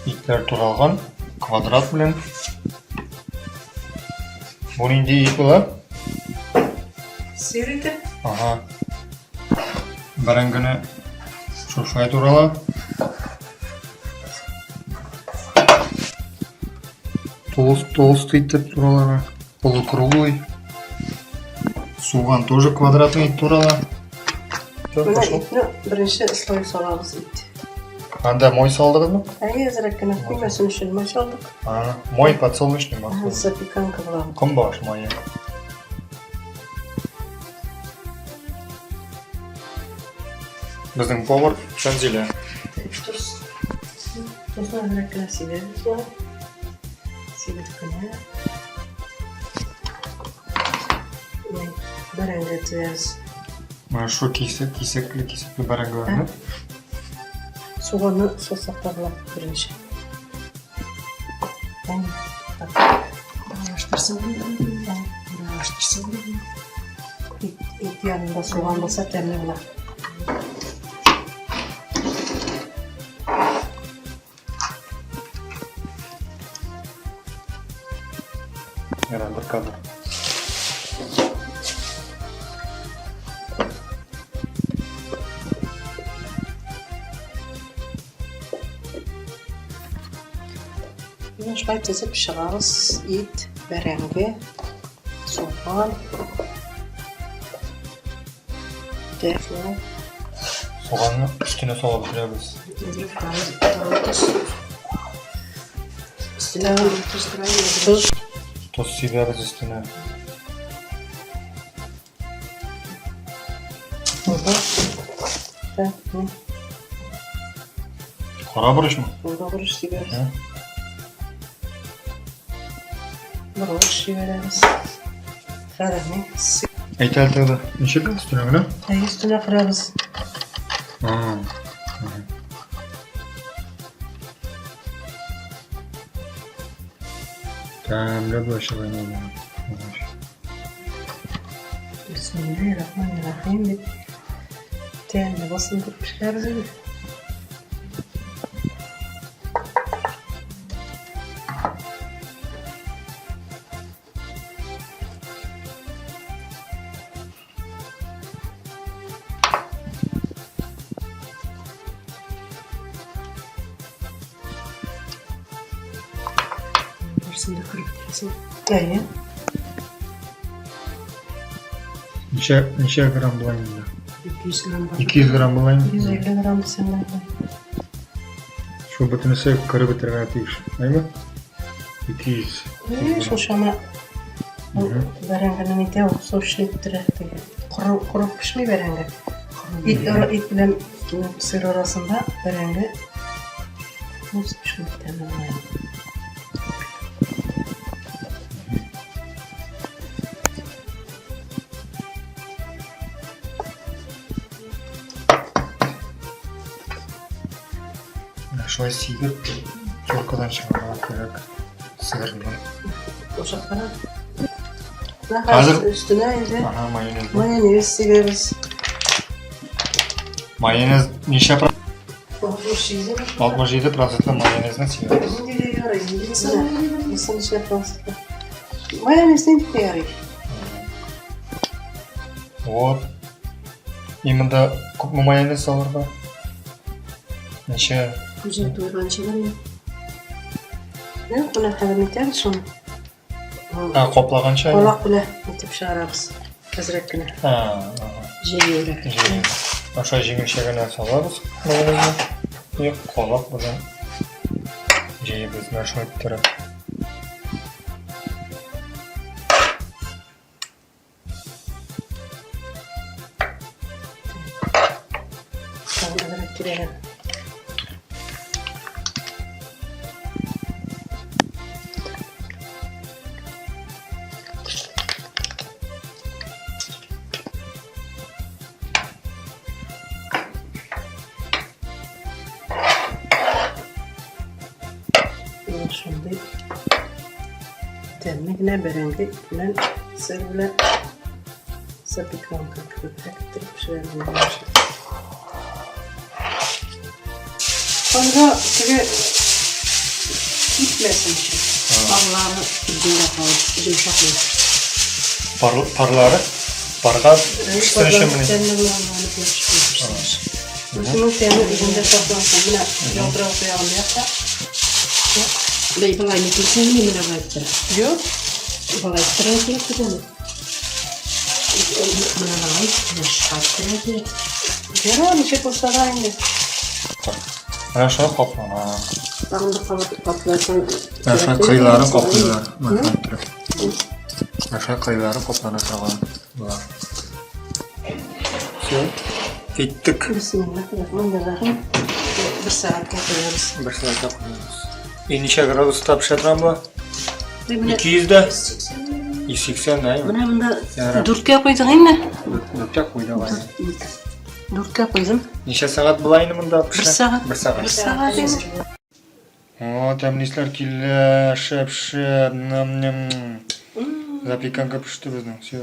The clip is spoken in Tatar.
Итләр туралган, квадрат белән. Бу нинди ит була? Сыр ите. Ага. Бәрәңгене шушылай турала. Толстый итеп туралар. Полукруглый. Суган тоже квадратный итеп турала. Менә итне беренче слой салабыз ит. Анда мой салдыгызмы? Әйе, әзрәк кенә көймәсен өчен май салдык. А, мой подсолнечный масло. Запеканка була. Көнбагыш мае. Безнең повар Шәнзилә. Тоз. Тозны әзрәк кенә сибәбез болай. Сибеп кенә. Бәрәңге тезәбез. Менә шу кисәк, кисәкле, кисәкле бәрәңгеләрне. Суганны салсак та була беренче. Аралаштырсаң. Ит янында суган булса тәмле була. Яна бер кадр. Менә шулай тезеп чыгабыз. Ит, бәрәңге, суган. Шулай. Суганны өстенә салып бетерәбез. Өстенә тоз. Тоз сибәбез өстенә. Кара борычмы? Кара борыч сибәбез. Борыч сибәбез. Хәзер ни? Әйт әле тогда. Ничек өстенә генә? Әй, өстенә кырабыз. Тәмле булачак инде. Бисмиллахир-рахманир-рахим дип тәмле булсын дип пешерәбез инде. Барысын да кырып бетерәсең. Әйе. Ничә, ничә грамм була инде? 200 грамм бар. 200 грамм була инде. 150 грамм дисәң дә. Шул бөтенесе кереп бетергә тиеш. Әйме? 200. Әйе, шул чама. Бәрәңгене нитә ул, сочный иттерә теге. Коры, коры пешми бәрәңге. Ит, ит белән сыр арасында бәрәңге ну, шундый тәмле була. Менә шулай сигеп, теркадан чыгарырга кирәк сырны. Бушап бара. Хәзер өстенә инде Ага, майонез. майонез сибәбез. Майонез ничә процент? 67. 67 процентлы майонезны сибәбез. Нинди дә ярый, нинди ничә процентлы. Майонез нинди дә ярый. Вот. И монда күпме майонез салырга? Ничә? Күзең туйганчы бер. Юк, менә хәзер нитәбез шуны. А, каплаганча? Калак белән итеп чыгарабыз. Әзрәк кенә. А, ага. Җиңелрәк. Җиңел. Аша җиңелчә генә салабыз майонезны. И калак белән җәебез менә шулай иттереп. Тагын кирәген. Шундый тәмле генә бәрәңге белән сыр белән запеканка кебек итеп пешерәбез. Анда теге Кипмәсен өчен. Парлары үзендә калып, йомшак булып. Пар, парлары? Парга пешсен өчен мени? Үзенең тәме үзендә саклансын. Менә ялтырау куягын якта. Бәй, болай не килсәң, менә болай иттерә. Юк. Болай иттерә кирәк түгел. Менә болай, менә шулай иттерә кирәк. Ярар, ничек булса да инде. Менә шулай каплана. Тагын бер кабат капласаң. Менә шулай кыйларын каплыйлар. Менә шулай кыйлары каплана торган болар. Все. Киттек. Бисмиллаһир-рахманир-рахим. Бер сәгатькә куябыз. Бер сәгатькә куябыз. И ничә градуста пешә торган була? 200 дә? 180, әйме? Менә монда дүрткә куйдык инде. Дүрткә куйдык инде. Дүрткә куйдым. Ничә сәгать була инде монда пешә? Бер сәгать. Бер сәгать. Бер сәгать инде. О, тәмле исләр килә, шәп-шәп. Ням-ням. Запеканка пеште безнең. Все.